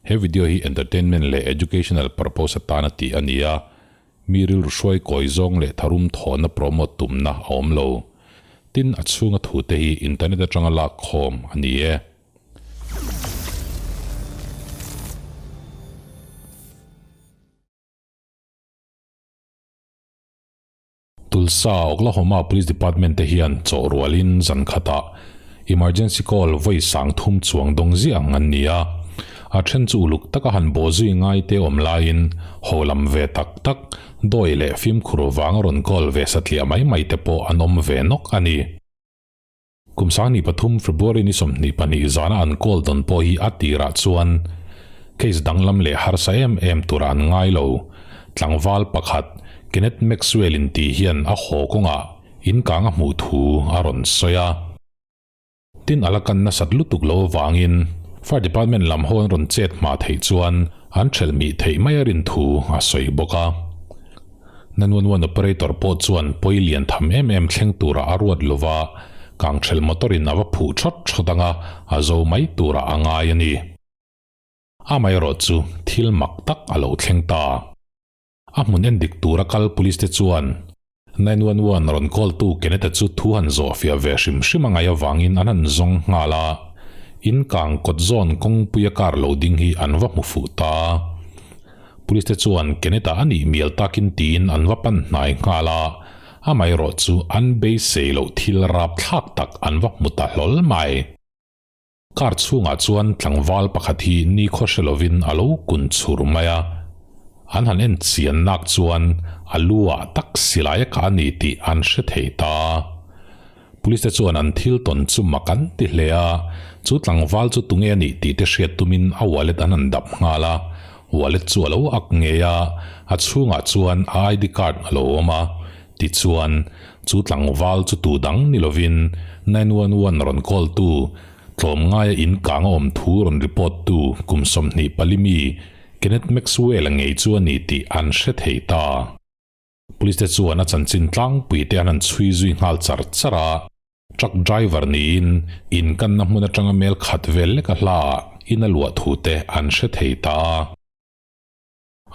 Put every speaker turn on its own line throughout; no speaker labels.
He video hi entertainment leh educational purpose atana tih a ni a, mi rilru hruai kawi zawng leh tharum thawhna promote tumna a awm lo. Tin, a chhunga thute hi internet atanga lak khawm a ni e. Tulsa, Oklahoma Police Department te hian chawh rualin zan khatah emergency call vawi sang thum chuang dawng ziah ang an ni a. A then chu uluk taka han bawh zui ngai te awm laiin haw lam ve tak tak, dawi leh fimkhur vanga rawn call ve satliah mai mai te pawh an awm ve nawk a ni. Kum 23 February ni 22 zana an call dawn pawh hi a tirah chuan case danglam leh harsa em em tura an ngai lo. Tlangval pakhat Kenneth Maxwell in tih hian a haw kawngah in kang a hmuh thu a rawn sawi a. Tin a la kan nasat lutuk lo avangin Fire Department lam ho an rawn chet hma theih chuan an thelh mih theih mai a rin thu a sawi bawk a. 911 operator pawh chuan pawi lian tham em em thleng turah a ruat lova, kangthelh motor in a va phuh thawt thawt anga a zo mai turah a ngai a ni. Amaherawh chu thil mak tak a lo thleng ta. A hmun en dik tura kal police te chuan 911 rawn call tu Kenneth-a chu thu han zawh fiah ve hrim hrim a ngaih avangin an han zawng nghal a, in kang kawt zawn kawngpuia car lo ding hi an va hmu fuh ta. Police te chuan Kenneth-a a nih mial takin tiin an va pan hnai nghal a, amaherawh chu an beisei loh thil rapthlak tak an va hmu ta hlawl mai. Car chhungah chuan tlangval pakhat hi nikhaw hre lovin a lo kun chhur mai a, an han en chian nak chuan a lu ah tak silai a kah a ni tih an hre thei ta. Police te chuan an thil tawn chu mak an ti hle a, chu tlangval chu tunge a nih tih te hriat tumin a wallet an han dap nghal a, wallet chu a lo ak ngei a, a chhungah chuan a ID card a lo awm a, tichuan chu tlangval chu tu dang ni lovin 911 rawn call tu, tlawmngaia in kang a awm thu rawn report tu kum 24 mi Kenneth Maxwell-a ngei chu a ni tih an hre thei ta. Police te chuan a chanchin tlangpui te an han chhui zui nghal char char a, truck driver niin in kanna hmun atanga mel khat vel lek a hla ah in a luah thu te an hre thei ta a.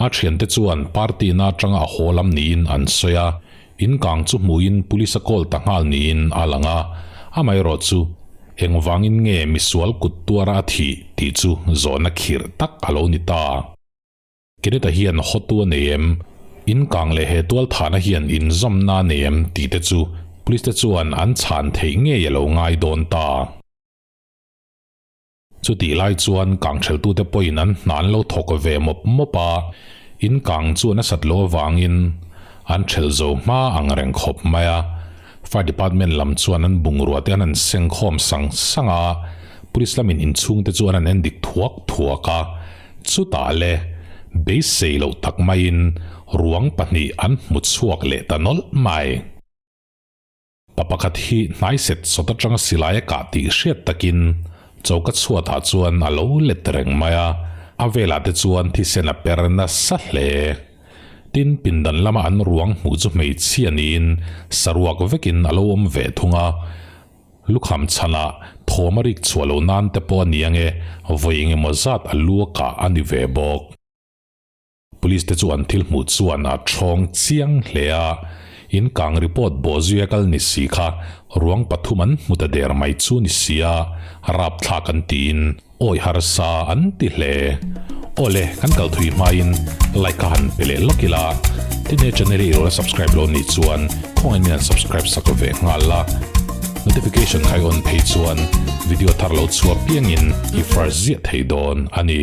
A thiante chuan party na atanga a haw lam niin an sawi a, in kang chu hmuhin police a call ta nghal niin a lang a, amaherawh chu engvangin nge misual kut tuara a thih tih chu zawhna khirh tak a lo ni ta. Keneta hian hotu a nei em? In kang leh he tual thahna hian inzawmna a nei em? tih te chu Police te chuan an chhan theih ngei a lo ngai dawn ta. Chutih lai chuan kangtheltute pawhin an hna an lo thawk ve mawp mawp a, in kang chu a nasat loh avangin an thelh zo hma ang reng khawp mai a. Fire Department lam chuan an bungrua te an han seng khawm sang sang a, Police lamin inchhungte chu an han endik thuak thuak a. Chutah le, beisei loh tak maiin ruang pahnih an hmu chhuak leh ta nawlh mai. Pa pakhat hi hnai set sawt atanga silai a kah tih hriat takin choka chhuatah chuan a lo let reng mai a, a velah te chuan thisen a per nasa hle. Tin, pindan lama an ruang hmuh chu hmeichhia niin saruak vekin a lo awm ve thung a. Lukham chhanah thawm a rik chhuah loh nan te pawh a ni ange, vawi eng emaw zat a lu a kah a ni ve bawk. Police te chu an thil hmuh chuan a thawng chiang hle a, in kang report bawh zuia kal ni si kha ruang pathum an hmu ta der mai chu ni si a, rapthlak an tiin awi harsa an ti hle. Awle, kan kal thui hmain like ka han pe leh lawk ila, tin he channel hi i rawn subscribe lo nih chuan khawngaih min han subscribe sak ve nghal la, notification khai on phei chuan video thar lo chhuah piangin i first ziah thei dawn a ni.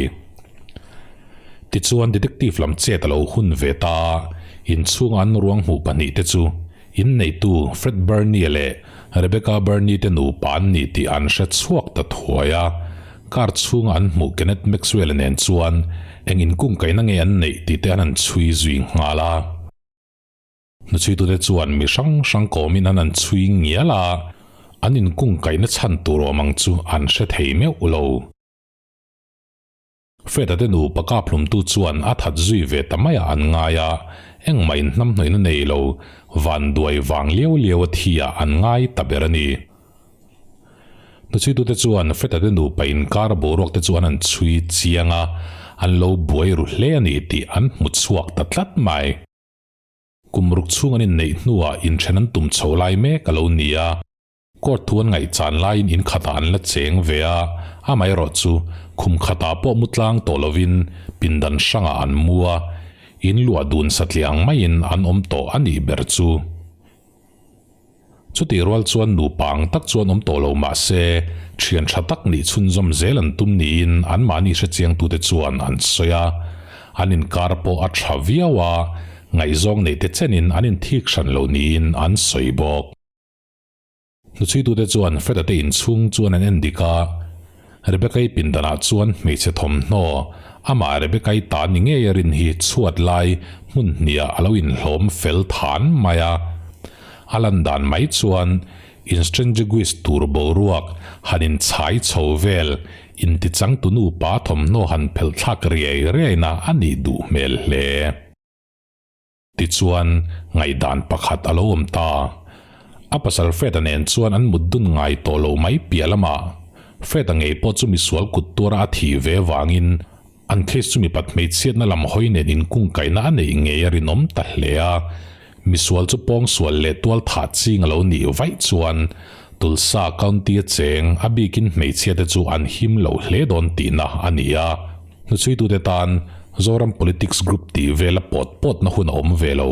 Tichuan detective lam chet a lo hun ve ta a, inchhunga an ruang hmuh pahnih te chu Inneitu Fred Birnie leh Rebecca Birnie te nupa an ni tih an hre chhuak ta thuai a, car chhunga an hmuh Kenneth Maxwell-a nen chuan eng inkungkaihna nge an neih tih te an han chhui zui nghal a. Hnuchhuitute chuan mi hrang hrang kawmin an han chhui ngial a, an inkungkaihna chhan tur awm ang chu an hre thei meuh lo. Fred-a te nupa kaphlumtu chuan a that zui ve ta maiah an ngai a, engmah inhnamhnawihna nei lo, vanduai vang liau liau a thi ah an ngai ta ber a ni. Hnuchhuitute chuan Fred-a te nupa inkar boruak te chu an han chhui chiang a, an lo buai ru hle a ni tih an hmu chhuak ta tlat mai. Kum ruk chhung an inneih hnuah inthen an tum chho lai mek a lo ni a. Court thu an ngaihchan laiin in khatah an la cheng ve a, amaherawhchu khum khatah pawh mu tlang tawh lovin pindan hrangah an mu a, in luah dun satliah ang maiin an awm tawh a nih ber chu. Chutih rual chuan nupa ang tak chuan awm tawh lo mah se, thian tha tak nih chhunzawm zel an tum niin anmahni hrechiangtute chuan an sawi a, an inkar pawh a tha viau a, ngaihzawng neihte chenin an inthik hran lo niin an sawi bawk. Hnuchhuitute chuan Fred-a te inchhung chuan an en dik a, Rebecca-i pindanah chuan hmeichhe thawmhnaw, amah Rebecca-i ta ni ngei a rin hi chhuat lai hmun hniah a lo inhlawm fel than mai a. A lan dan mai chuan instrengeguis tur boruak han inchhai chho vel intichangtu nupa thawmhnaw han phelh thlak riai riaina a nih duh hmel hle. Tichuan, ngaihdan pakhat a lo awm ta. A pasal Fred-a nen chuan an mut dun ngai tawh lo mai piah lamah Fred-a ngei pawh chu misual kut tuara a thih ve vangin an case chu mipat hmeichhiatna lam hawi nen inkungkaihna a neih ngei a rinawm ta hle a. Misual chu pawngsual leh tual thah ching a lo nih vaih chuan Tulsa County-a cheng a bikin hmeichhiate chu an him lo hle dawn tihna a ni a. Hnuchhuitute tan Zoram Politics Group tih vela pawt pawtna hun a awm ve lo.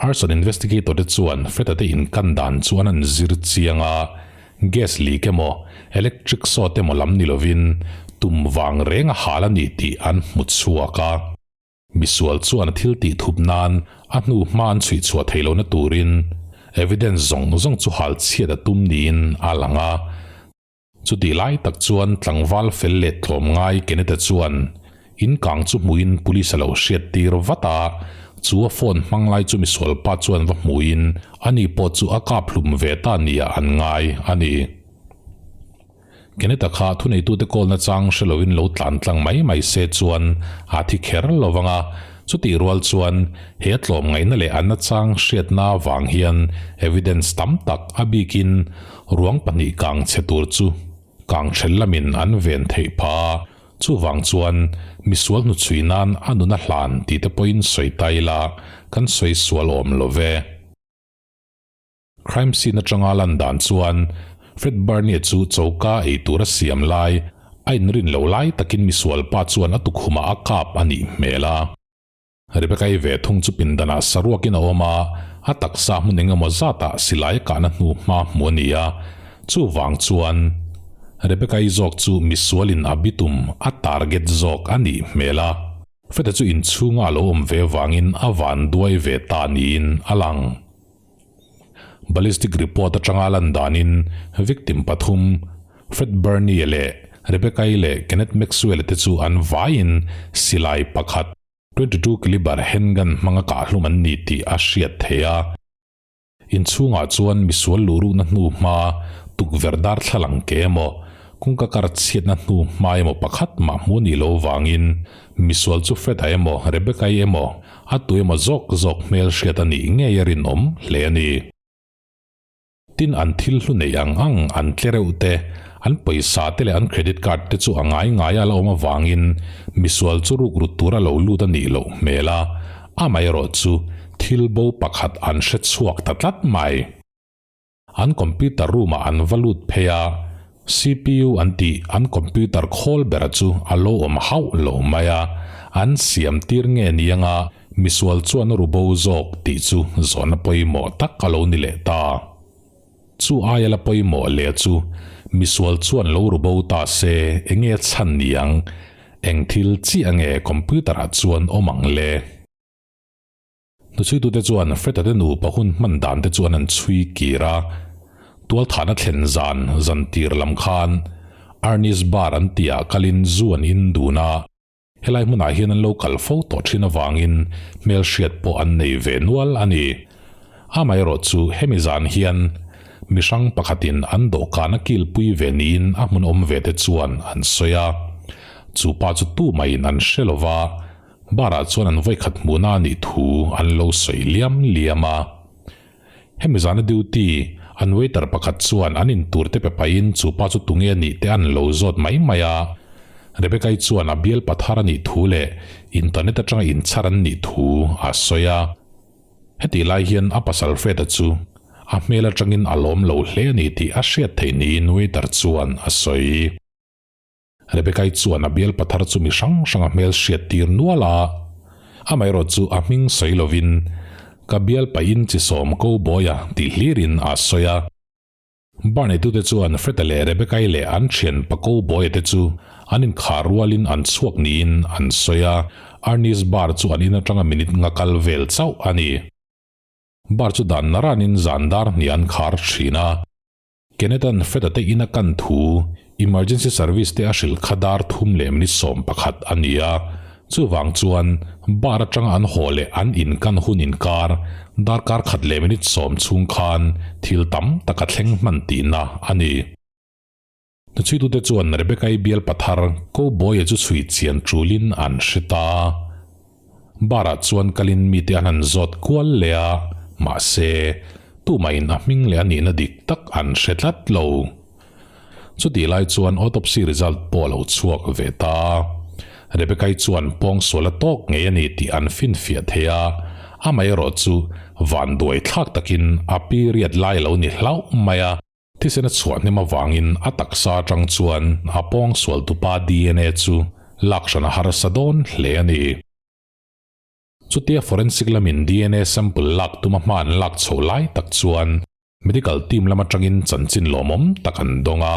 Arson investigator te chuan Fred-a te inkan dan chu an han zir chiang a, gas leak emaw, electric short emaw lam ni lovin tum vang reng a hal a ni tih an hmu chhuak a. Misual chuan a thil tih thup nan a hnu hma an chhuih chhuah theih lohna turin evidence zawng zawng chu hal chhiat a tum niin a lang a. Chutih lai tak chuan tlangval fel leh tlawm ngai Kenneth-a chuan in kang chu hmuhin police a lo hriat tir vat a, chu a phone hmang lai chu misualpa chuan va hmuhin ani pawh chu a kap hlum ve ta nia an ngai a ni. Kenneth-a kha thuneitute kawlna chang hre loin lo tlan tlang mai mai se chuan a thi kher lo vang a, chutih rual chuan he tlawm ngaihna leh a nachang hriatna vang hian evidence tam tak a bikin Ruang pahnih kang chhe tur chu kang hrel lamin an ven theih phah a, chuvang chuan misual hnuchhui nan a nun a hlan tih te pawhin sawi ta ila kan sawi sual awm lo ve. Crime scene atanga lan dan chuan Fred Barney-a chu choka ei tur a siam lai a inrin lo lai takin misual pa chuan a tukhumah a kap a nih hmel a. Rebecca-i ve thung chu pindanah saruakin a awm a, a taksa hmun eng emaw zatah silai a kahna hnu hma hmu a ni a, chuvang chuan Rebecca-i zawk chu misualin a bitum a target zawk a nih hmel a, Feta chu inchhunga a lo awm ve vangin a vanduai ve ta niin a lang. Ballistic report atanga lan danin victim pathum Fred Birnie leh Rebecca-i leh Kenneth Maxwell-a te chu an vaiin silai pakhat, 22 caliber handgun hmanga kahhlum an ni tih a hriat theih a. Inchhungah chuan misual luhruhna hnu hma tukverh darthlalang ke emaw, kawngka kar chhiatna hnu hma emaw pakhat mah hmu nih lo vangin misual chu Fred-a emaw Rebecca-i emaw a tu emaw zawk zawk hmel hriat a nih ngei a rinawm hle a ni. Tin, an thil hlu neih ang ang, an tle reuh te, an pawisa te leh an credit card te chu a ngai ngai a la awm avangin misual chu ruk rut tura lo lut a nih loh hmel a, amaherawh chu thil bo pakhat an hre chhuak ta tlat mai. An computer room ah an va lut phei a, CPU an tih an computer khawl bera chu a lo awm hauh lo mai a, an siam tir nge ni anga misual chuan a ru bo zawk tih chu zawhna pawimawh tak a lo ni leh ta. Chu aia la pawimawh leh chu misual chuan lo ru bo ta se enge chhan ni ang, eng thil chiah nge computer ah chuan awm ang le? Hnuchhuitute chuan Fred-a te nupa hun hman dan te chuan an chhui kir a, tualthahna thlen zan zan tir lam khan Arnie's Bar an tihah kalin zu an in dun a, helai hmunah hian an lo kal fo tawh thin avangin hmelhriat pawh an nei ve nual a ni. Amaherawh chu hemi zan hian mihrang pakhatin an dawhkan a kilpui ve niin a hmun awm ve te chuan an sawi a, chu pa chu tumaiin an hre lo va, Bar-ah chuan an vawikhat hmuhna a nih thu an lo sawi liam liam a. Hemi zana duty An waiter pakhat chuan an in tur te pe pahin chu pa chu tunge a nih te an lo zawt mai mai a. Rebecca-i chuan a bial pathar a nih thu leh internet atanga inchhar an nih thu a sawi a. Hetih lai hian a pasal Fred-a chu a hmel atangin a lawm lo hle a ni tih a hriat theih niin waiter chuan a sawi. Rebecca-i chuan a bial pathar chu mi hrang hrang a hmel hriat tir nual a, amaherawh chu a hming sawi lovin ka bial pahin chi sawm ko bawi a tih hlirin a sawi a. Bar neitute chuan Fred-a leh Rebecca-i leh an thian pa ko bawi te chu an inkhar rualin an chhuak niin an sawi a, Arnie's Bar chu an in atanga minute nga kal vel chauh a ni. Bar chu dan naranin zan dar hnih an khar thin a. Kenneth-a'n Fred-a te ina kan thu emergency service te a hrilh kha dar thum leh minute 11 a ni a, chuvang chuan bar atanga an haw leh an in kan hun inkar darkar khat leh minute sawm chhung khan thil tam tak a thleng hman tihna a ni. Hnuchhuitute chuan Rebecca-i bial pathar Cowboy-a chu chhui chian tulin an hre ta. Bar-ah chuan kalin mite an han zawt kual leh a, mahse, tumahin a hming leh a nihna dik tak an hre tlat lo. Chutih lai chuan autopsy result pawh a lo chhuak ve ta. Rebecca-i chuan pawngsual a tawk ngei a ni tih an finfiah thei a, amaherawh chu vanduai thlak takin a period lai a lo ni hlauh mai a. Thisen a chhuah hnem avangin a taksa atang chuan a pawngsual tupa dna chu lak hran a harsa dawn hle a ni. Chutia forensic lamin dna sample lak tuma hma an lak chhoh lai tak chuan medical team lam atangin chanchin lawmawm tak an dawng a.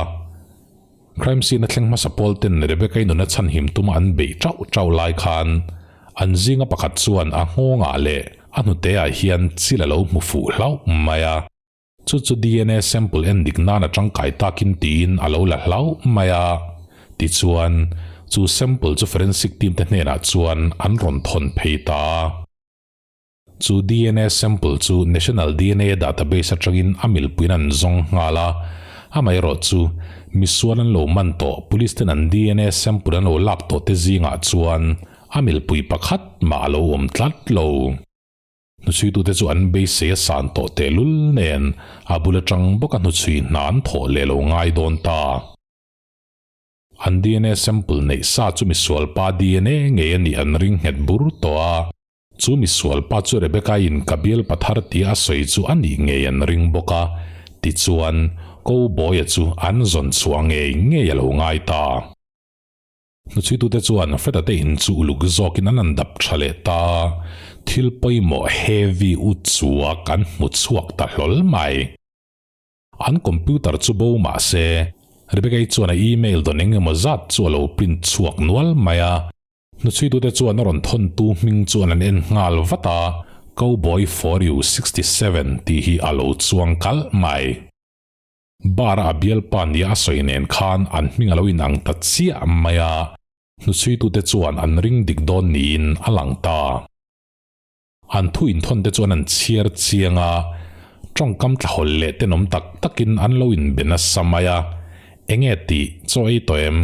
Crime scene a thleng hmasa pawl ten Rebecca-i nuna chhanhim tuma an beih chauh chauh lai khan an zinga pakhat chuan a nghawngah leh a hnuteah hian chil a lo hmu fuh hlauh mai a. Chu chu dna sample en dik nan a tangkai takin tiin a lo la hlauh mai a. Tichuan, chu sample chu forensic team te hnenah chuan an rawn thawn phei ta a. Chu dna sample chu National dna database atangin a milpuiin an zawng nghal a. Amaherawh chu, misual an lo man tawh police ten an dna sample an lo lak tawh te zingah chuan a milpui pakhat mah a lo awm tlat lo. Hnuchhuitute chu an beisei a san tawh tehlul nen a bul atang bawk a hnuchhui hna an thawh leh lo ngai dawn ta. An dna sample neih sa chu misualpa dna ngei a nih an ring nghet bur tawh a, chu misualpa chu Rebecca-in ka bial pathar tia a sawi chu a nih ngei an ring bawk a, tichuan Cowboy-a chu an zawn chhuah ngei ngei a lo ngai ta. Hnuchhuitute chuan Fred-a te in chu uluk zawkin an han dap tha leh ta a, thil pawimawh heavy u chua kan hmu chhuak ta hlawl mai. An computer chu bo mah se, Rebecca-i chuan a email dawn eng emaw zat chu a lo print chhuak nual mai a. Hnuchhuitute chuan a rawn thawntu hming chuan an en nghal vat a, Cowboy for you 67 tih hi a lo chuang kalh mai. Bar a a bialpa nia a sawi nen khan an hming a lo inang ta chiah mai a, hnuchhuitute chuan an ring dik dawn niin a lang ta. An thu inthawn te chuan an chhiar chiang a, tawngkam tlahawlh leh tenawm tak takin an lo inbe nasa mai a, enge tih, chaw ei tawh em,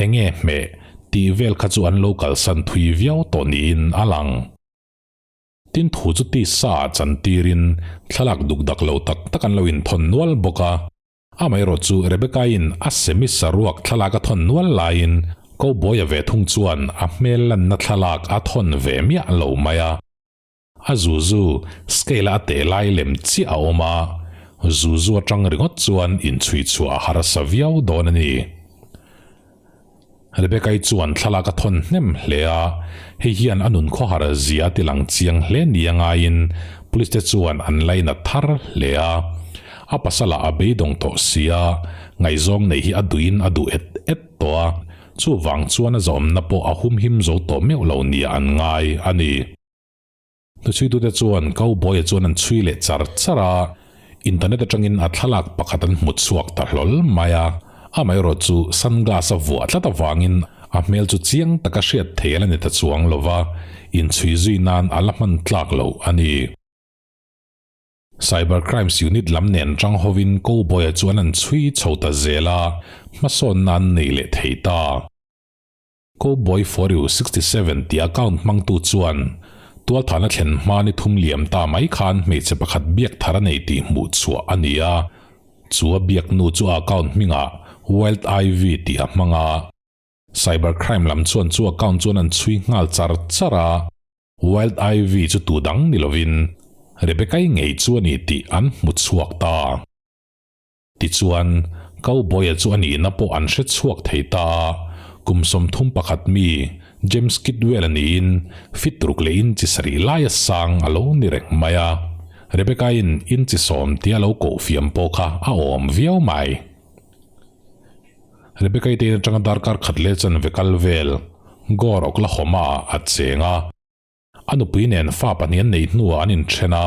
enge hmeh, tih vel kha chu an lo kalsan thui viau tawh niin a lang. Tin thu chu tisa ah chantirin thlalak duk dak lo tak tak an lo inthawn nual bawk a. Amaherawh chu Rebecca-in a semi saruak thlalak a thawn nual laiin Cowboy-a ve thung chuan a hmel lanna thlalak a thawn ve miah lo mai a. A zuzu scale-a a teh lai lem chiah a awm a, zuzu atang ringawt chuan inchhui chhuah a harsa viau dawn a ni. Rebecca-i chuan thlalak a thawn hnem hle a, hei hian a nun khawhar zia a tilang chiang hle nia ngaiin police te chuan an lainat thar hle a. A pasalah a beidawng tawh si a, ngaihzawng neih hi a duhin a duh et et tawh a, chuvang chuan a zawmna pawh a humhim zo tawh meuh lo nia an ngai a ni. Hnuchhuitute chuan Cowboy-a chuan an chhui leh char char a, internet atangin a thlalak pakhat an hmu chhuak ta hlawl mai a. Amaherawh chu sunglass a vuah tlat avangin a hmel chu chiang taka hriat thei a la ni ta chuang lo va, inchhui zui nan a la hman tlak loh a ni. Cyber Crimes Unit lam nen tang hovin Cowboy-a chuan an chhui chho ta zel a, hmasawnna an nei leh thei ta. Cowboy for you 67 tih account hmangtu chuan tualthahna thlen hma ni thum liam ta mai khan hmeichhe pakhat biak thar a nei tih hmuh chhuah a ni a. Chu a biak nu chu a account hmingah Wild Ivy tih a hmang a. Cyber crime lam chuan chu account chuan an chhui nghal char char a. Wild Ivy chu tu dang ni lovin Rebecca-i ngei chu a ni tih an hmu chhuak ta. Tichuan, Cowboy-a chu a nihna pawh an hre chhuak thei ta a, kum 31 mi James Kidwell-a niin fit ruk leh inchi sarih laia sang a lo ni reng mai a. Rebecca-in inchi sawm tia lo koh fiam pawh kha a awm viau mai. Rebecca-i te in atanga darkar khat leh chanve kal vel Gore Oklahoma-ah a cheng a. A nupui nen fa pahnih an neih hnuah an inthen a,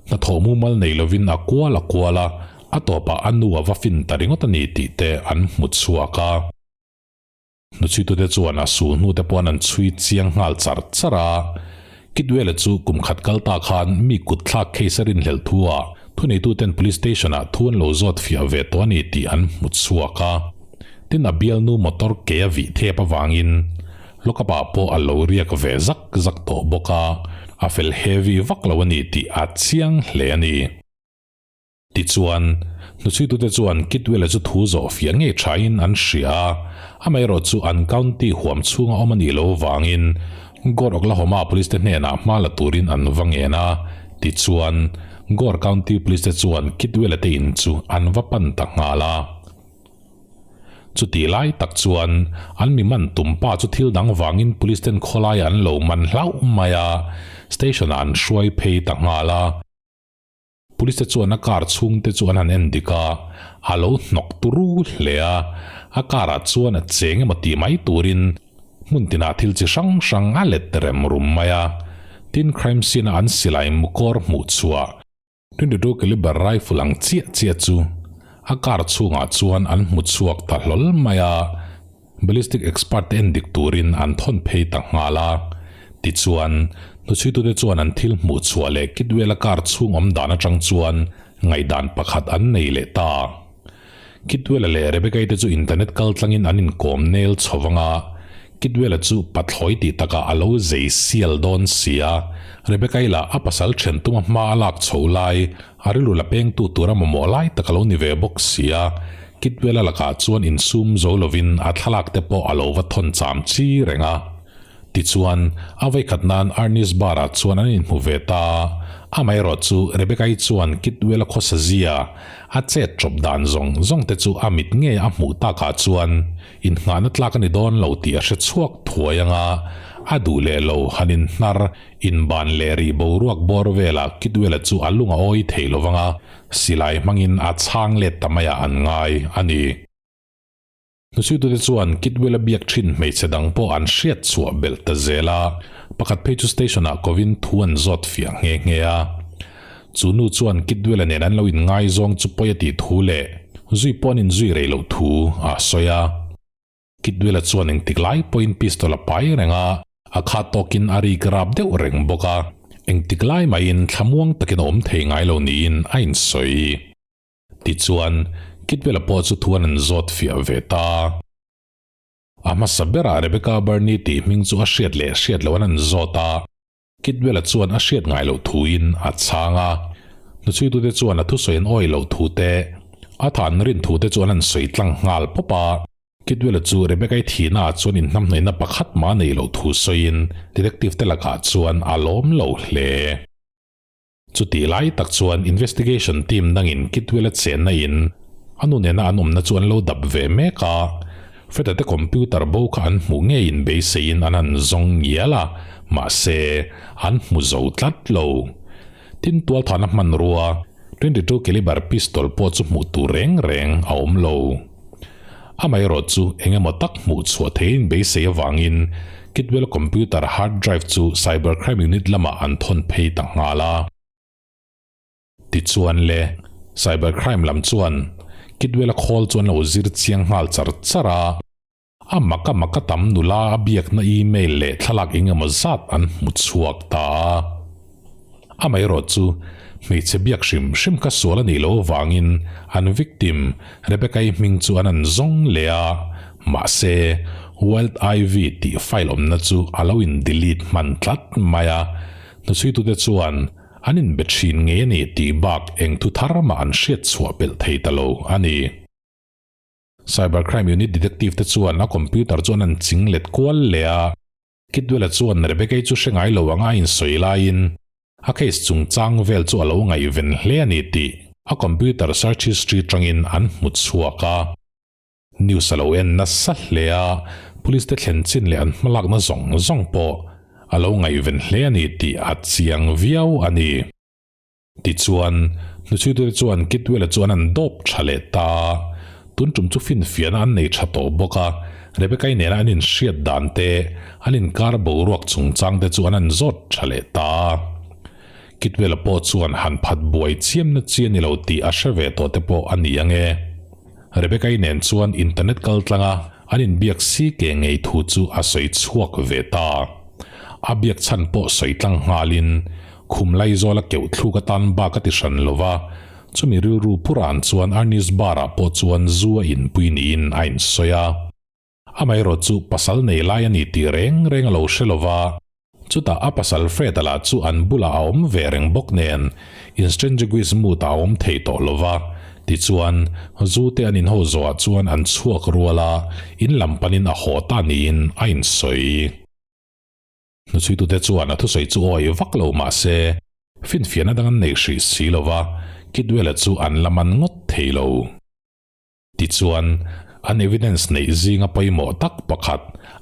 hnathawh mumal nei lovin a kual a kual a, a tawpah a nu a va fin ta ringawt a ni tih te an hmu chhuak a. Hnuchhuitute chuan a sul hnute pawh an chhui chiang nghal char char a. Kidwell-a chu kum khat kal ta khan mi kut thlak case a rinhlelh thu a, thuneituten police station-ah thu an lo zawt fiah ve tawh a ni tih an hmu chhuak a. Tin a bialnu motor ke a vih thep avangin Lockup-ah pawh a lo riak ve zak zak tawh bawk a, a fel heavy vak lo a ni tih a chiang hle a ni. Tichuan, hnuchhuitute chuan Kidwell-a chu thu zawh fiah ngei thain an hria a, amaherawh chu an county huam chhunga awm a nih loh vangin Gore Oklahoma Police te hnenah hma la turin an va ngen a. Tichuan, Gore County Police te chuan Kidwell-a te in chu an va pan ta nghal a. Chutih lai tak chuan an mi man tum pa chu thil dang vangin police ten khawlaiah an lo man hlauh mai a, station ah an hruai phei ta nghal a. Police te chuan a car chhung te chu an han en dik a, a lo hnawk turu hle a, a car ah chuan a cheng emaw tih mai turin hmun tinah thil chi hrang hrang a let rem rum mai a. Tin crime scene a an silai mukawr hmuh chhuah 22 caliber rifle ang chiah chiah chu a car chhungah chuan an hmu chhuak ta hlawl mai a, ballistic expert te en dik turin an thawn phei ta nghal a. Tichuan, hnuchhuitute chuan an thil hmuh chhuah leh Kidwell-a car chhung awm dan atang chuan ngaihdan pakhat an nei leh ta. Kidwell-a leh Rebecca-i te chu internet kal tlangin an inkawm nel chho vang a, Kidwell-a chu pathlawi tih takah a lo zei sial dawn si a, Rebecca-i lah a pasal then tuma hma a lak chho lai, a rilru la pengtu tura mamawh lai tak a lo ni ve bawk si a, Kidwell-a lakah chuan insum zo lovin a thlalak te pawh a lo va thawn cham chi reng a. Tichuan, a vawikhat nan Arnie's Bar-ah chuan an inhmu ve ta a, amaherawh chu Rebecca-i chuan Kidwell-a khawsa zia, a chet ṭawp dan zawng zawng te chu a mit ngei a hmuh takah chuan innghahna tlak a ni dawn lo tih a hre chhuak thuai ang a, a duh leh lo han inhnar, inban leh rih boruak bawr velah Kidwell-a chu a lung a awi thei lo vang a, silai hmangin a chhang let ta maiah an ngai a ni. Hnuchhuitute chuan Kidwell-a biak thin hmeichhe dang pawh an hriat chhuah belh ta zel a, pakhat phei chu station-ah kovin thu an zawt fiah nghe nghe a. Chu nu chuan Kidwell-a nen an lo inngaizawng chu pawi a tih thu leh zui pawh an inzui rei loh thu a sawi a. Kidwell-a chuan engtik lai pawhin pistol a pai reng a, a khat tawkin a rik rap deuh reng bawk a, engtik lai mahin thlamuang takin a awm thei ngai lo niin a insawi. Tichuan, Kidwell-a pawh chu thu an an zawt fiah ve ta. A hmasa berah Rebecca Burney tih hming chu a hriat leh hriat loh an an zawt a, Kidwell-a chuan a hriat ngai loh thuin a chhang a. Hnuchhuitute chuan a thusawi an awih loh thu te, a tha an rin thu te chu an han sawi tlang nghal pawp a. Kidwell-a chu Rebecca-i thihnaah chuan inhnamhnaihna pakhat mah a neih loh thu sawiin detective te lakah chuan a lawm lo hle. Chutih lai tak chuan investigation team dangin Kidwell-a chenna in a nu nena an awmna chu an lo dap ve mek a, Fred-a te computer bo kha an hmuh ngeiin beiseiin an han zawng ngial a, mahse, an hmu zo tlat lo. Tin, tualthahna hmanrua 22 caliber pistol pawh chu hmuh tur reng reng a awm lo. Amaherawh chu eng emaw tak hmuh chhuah theihin beisei avangin Kidwell computer hard drive chu Cyber Crime Unit lamah an thawn phei ta nghal a. Tichuan le, Cyber Crime lam chuan Kidwell-a khawl chu an lo zir chiang nghal char char a. A maka maka tam nula a biakna email leh thlalak eng emaw zat an hmu chhuak ta a. Amaherawh chu hmeichhe biak hrim hrim kha sual a nih loh avangin an victim Rebecca-i hming chu an an zawng leh a, mahse Wild Ivy tih file awmna chu a lo in delete hman tlat mai a. Hnuchhuitute chuan. an inbe thin ngei a ni tih bak eng thu thar mah an hriat chhuah pelh thei ta lo a ni. Cyber Crime Unit Detective te chuan a computer chu an han ching let kual leh a, Kidwell-a chuan Rebecca-i chu hre ngai lo anga a insawi laiin a case chungchang vel chu a lo ngaihven hle a ni tih a computer search history tangin an hmu chhuak a. News a lo en nasa hle a, police te thlen chin leh an hmalakna zawng zawng pawh a lo ngaihven hle a ni tih a chiang viau a ni. Tichuan, hnuchhuitute chuan Kidwell-a chu an han dawp tha leh ta a, tun tum chu finfiahna an nei tha tawh bawk a, Rebecca-i nena an inhriat dan te, an inkar boruak chungchang te chu an han zawt tha leh ta a. Kidwell-a pawh chuan han phat buai chiamna chi a ni lo tih a hre ve tawh te pawh a ni ang e. Rebecca-i nen chuan internet kal tlanga an inbiak si ke ngei thu chu a sawi chhuak ve ta. A biak chhan pawh sawi tlang nghalin Khum Laizawla keuh thluk atan bak a ti hran lo va, chumi rilru pura'n chuan Arnis Bar-ah pawh chuan zu a inpui niin a insawi a. Amaherawh chu pasal nei lai a ni tih reng reng a lo hre lo va, chutah a pasal Fred-a lah chu an bulah a awm ve reng bawk nen in-strangeguis mood-ah a awm thei tawh lo va, tichuan zu te an inho zawhah chuan an chhuak rual a, in lam panin a haw ta niin a insawi. Hnuchhuitute chuan a thusawi chu awi vak lo mah se, finfiahna dang an nei hrih si lo va, Kidwell-a chu an la man ngawt thei lo. Tichuan, an evidence neih zinga pawimawh tak pakhat,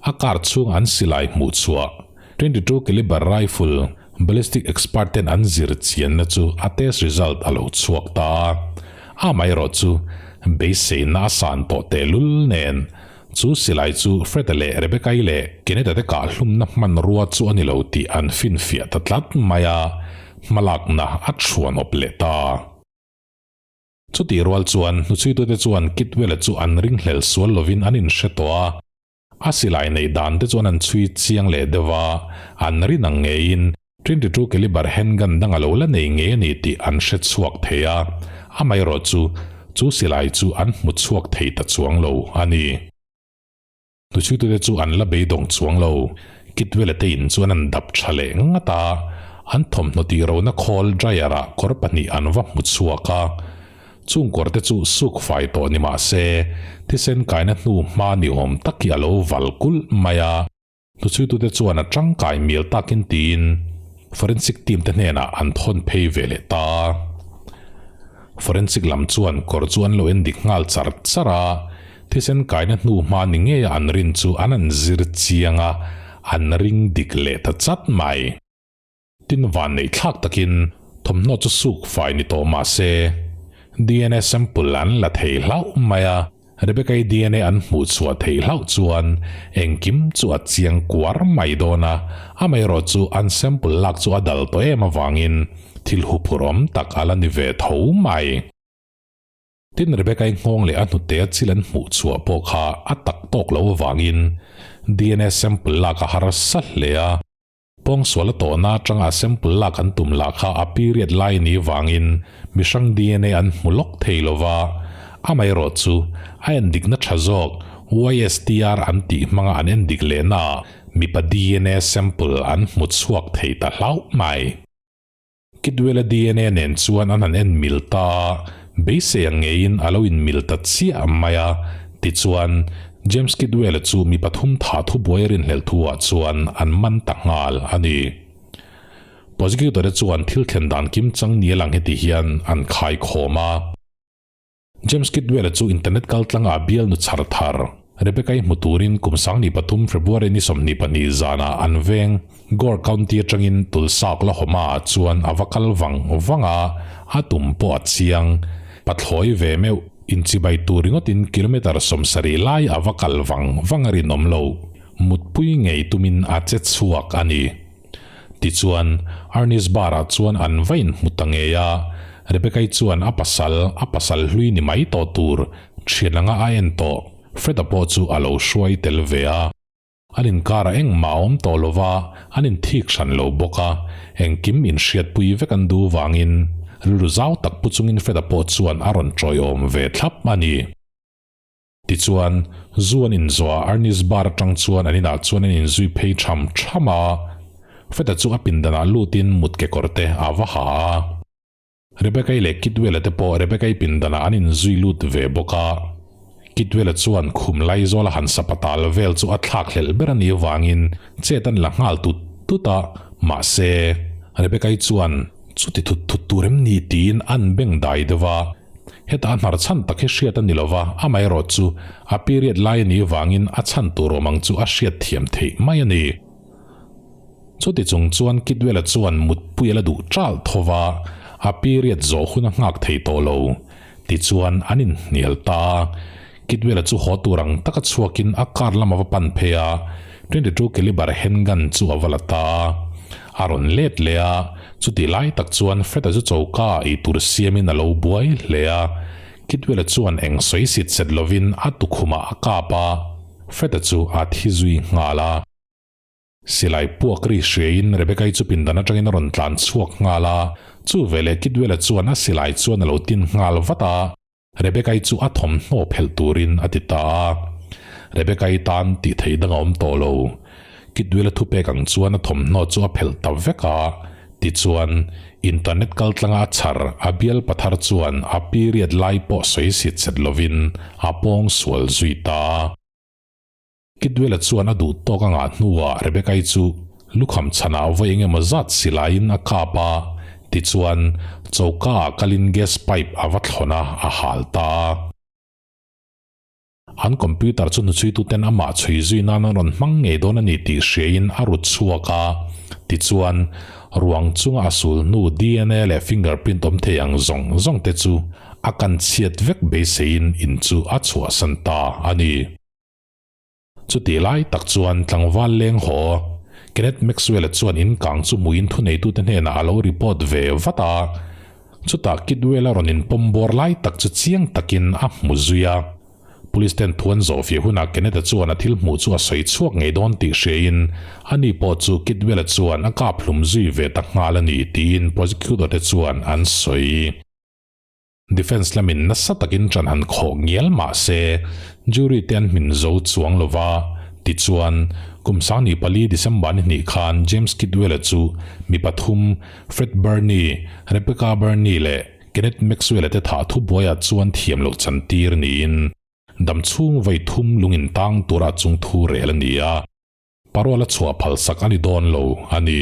a car chhunga an silai hmuh chhuah, 22 caliber rifle, ballistic expert ten an zir chianna chu a test result a lo chhuak ta a. Amaherawh chu, beiseina a san tawh tehlul nen, Chu silai chu Fred-a leh Rebecca-i leh Kenneth-a te kahhlumna hmanrua chu a ni lo tih an finfiah ta tlat mai a, hmalakna a chhuan awp leh ta. Chutih rual chuan hnuchhuitute chuan Kidwell-a chu an ringhlel sual lovin an inhre tawh a, a silai neih dan te chuan an chhui chiang leh deuh a, an rin ang ngeiin 22 caliber handgun dang a lo la nei ngei a ni tih an hre chhuak thei a, amaherawh chu chu silai chu an hmu chhuak thei ta chuang lo a ni. Hnuchhuitute chu an la beidawng chuang lo, Kidwell-a te in chuan an dap tha leh ngat a, an thawmhnaw tih rona khawl dryer ah kawr pahnih an va hmu chhuak a, chung kawr te chu suk fai tawh ni mah se thisen kaina hnu hma ni awm tak hi a lo val kulh mai a. Hnuchhuitute chuan a tangkai mial takin tiin forensic team te hnenah an thawn phei ve leh ta a. Forensic lam chuan kawr chu an lo en dik nghal char char a, thisen kaina hnu hma ni ngeia an rin chu an an zir chiang a, an ring dik leh ta chat mai. Tin van neih thlak takin thawmhnaw chu suk fai ni tawh mah se DNA sample an la thei hlauh mai a, Rebecca-i DNA an hmuh chhuah theih hlauh chuan engkim chu a chiang kuar mai dawn a, amaherawh chu an sample lak chu a dal tawh em avangin thil huphurhawm tak a la ni ve tho mai. Tin Rebecca-i nghawng leh a hnute a chil an hmuh chhuah pawh kha a tak tawk lo avangin DNA sample lak a harsa hle a, Pawngsual a tawhna atanga a sample lak an tum lah kha a period lai ni vangin mihrang DNA an hmu lawk thei lo va, amaherawh chu a endikna tha zawk YSTR an tih hmanga an endik lehnaah mipa DNA sample an hmu chhuak thei ta hlauh mai. Kidwell-a DNA nen chuan an han en mil ta a, beisei ang ngeiin a lo inmil ta chiah mai a. Tichuan, James Kidwell-a chu mi pathum thah thubuai a rinhlelh thuah chuan an man ta nghal a ni. Prosecutor-te chuan thil thlen dan kimchang ni a lang heti hian an khaikhawm a. James Kidwell-a chu internet kaltlanga a bialnu chhar thar, Rebecca-i hmu turin kum 13 February ni 22 zanah an veng Gore County atangin Tulsa, Oklahoma-ah chuan a va kal vang vang a, a tum pawh a chiang. Pathlawi ve meuh, inchibai tur ringawtin kilometre 70 lai a va kal vang vang a rinawm lo. Mutpui ngei tumin a che chhuak a ni. Tichuan, Arnis Bar-ah chuan an va inhmu ta ngei a, Rebecca-i chuan a pasal, a pasal hlui ni mai tawh tur, thian anga a en tawh, Fred-a pawh chu a lo hruai tel ve a. An inkarah engmah a awm tawh lo va, an inthik hran lo bawk a, engkim inhriatpui vek an duh vangin rilru zau tak pu chungin Fred-a pawh chuan a rawn tawiawm ve thlap a ni. Tichuan, zu an inzawh a, Arnis Bar atang chuan an inah chuan an inzui phei tham tham a. Feta chu a pindanah lutin mut kekawr te a va ha a. Rebecca-i leh Kidwell-a te pawh Rebecca-i pindanah an inzui lut ve bawk a. Kidwell-a chuan khum laizawl a han sapatal vel chu a thlak hlelh ber a nih avangin chet an la nghal tut tut a, mahse, Rebecca-i chuan chuti thut thut tur em ni tiin an beng dai deuh a. Heta a hnar chhan tak hi hriat a ni lo va, amaherawh chu a period lai a nih avangin a chhan tur awm ang chu a hriat thiam theih mai a ni. Chuti chung chuan Kidwell-a chuan mutpui a la duh ṭalh tho va, a period zawh hun a nghak thei tawh lo. Tichuan an inhnial ta a, Kidwell-a chu haw tur ang taka chhuakin a car lam a va pan phei a, 22 caliber handgun chu a va la ta a. A rawn let leh a, chuti lai tak chuan Fred-a chu choka ah eitur siamin a lo buai hle a. Kidwell-a chuan eng sawi sit set lovin a tukhumah a kap a, Fred-a chu a thi zui nghal a. Silai puak ri hriaiin Rebecca-i chu pindan atangin a rawn tlan chhuak nghal a, chu veleh Kidwell-a chuan a silai chuan a lo tin nghal vat a, Rebecca-i chu a thawmhnaw phelh turin a ti ta a. Rebecca-i tan tih theih dang a awm tawh lo. Kidwell-a thupek ang chuan a thawmhnaw chu a phelh ta vek a, tichuan internet kaltlanga a chhar a bial pathar chuan a period lai pawh sawi sit set lovin a pawng sual zui ta a. Kidwell-a chuan a duh tawk a ngah hnuah Rebecca-i chu lukham chhanah vawi eng emaw zat silaiin a kap a, tichuan choka-ah kalin gas pipe a va thlawn a, a hal ta a. An computer chu hnuchhuituten amah chhui zui nan an rawn hmang ngei dawn a ni tih hriain a rut chhuak a, tichuan ruang chunga a sul hnu dna leh fingerprint awm thei ang zawng zawng te chu a kan chhiat vek beiseiin in chu a chhuahsan ta a ni. Chutih lai tak chuan tlangval leng haw Kenneth Maxwell-a chuan in kang chu hmuin thuneitute hnenah a lo report ve vat a. Chutah Kidwell-a rawn inpawm bawr lai tak chu chiang takin a hmu zui a. Police ten thu an zawh fih hunah Kenneth-a chuan a thil hmuh chu a sawi chhuak ngei dawn tih hriain ani pawh chu Kidwell-a chuan a kap hlum zui ve ta nghal a ni tiin prosecutor te chuan an sawi. Defence lamin nasa takin ṭan han khawh ngial mah se, jury te an hmin zo chuang lo va. Tichuan, kum 24 December ni hnih khan James Kidwell-a chu mi pathum, Fred Birney, Rebecca Birney leh Kenneth Maxwell-a te thah thubuaiah chuan thiam loh chantir niin damchhung vawi thum lung intang tura chungthu rel a ni a. Parole a chhuah phalsak a ni dawn lo a ni.